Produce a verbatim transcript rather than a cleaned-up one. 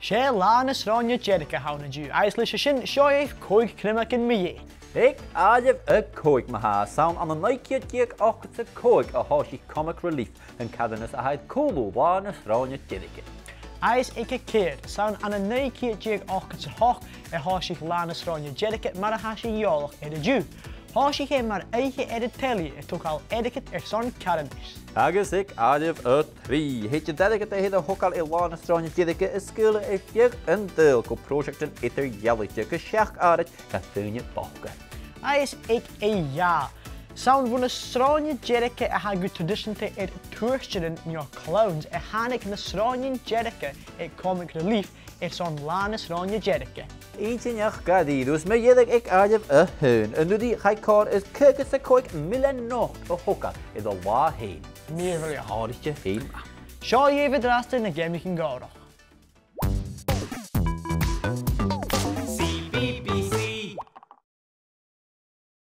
'S e Latha na Sròine Deirce a th' ann an-diugh, agus leis a sin, seo dhuibh còig cnuimheagan mu dheidhinn. Aig àireamh a còig, ma-thà, 's ann ann an naoi ceud deug ochdad 's a còig a thòisich Comic Relief, an carthannas a tha air cùlaibh Latha na Sròine Deirce. Agus aig a ceithir, 's ann ann an naoi ceud deug ochdad 's a h-ochd a thòisich Latha na Sròine Deirce mar a tha sinn eòlach air an-diugh. Thòisich e mar oidhche air an telebhisean a' togail airgead airson carthannas. Agus aig àireamh a trì, thèid an t-airgead a th' air a thogail air Latha na Sròine Deirce a sgaoileadh air feadh an t-saoghail gu pròiseactan eadar-dhealaichte gu seachd àraid do dhaoine bochda. Agus aig a dhà, 's ann bho na sròinean deirce a tha gu traidiseanta air tuairstearan no clowns a thàinig na sròinean deirce aig Comic Relief airson Latha na Sròine Deirce. Inntinneach gu dearbh. Mu dheireadh aig àireamh a h-aon, an-uiridh chaidh còrr is caogad 's a còig millean not a thogail air an latha fhèin. Mìorbhaileach. Sàraichte fhèin. Seo dhuibh an-dràsta na geamaichean gòrach.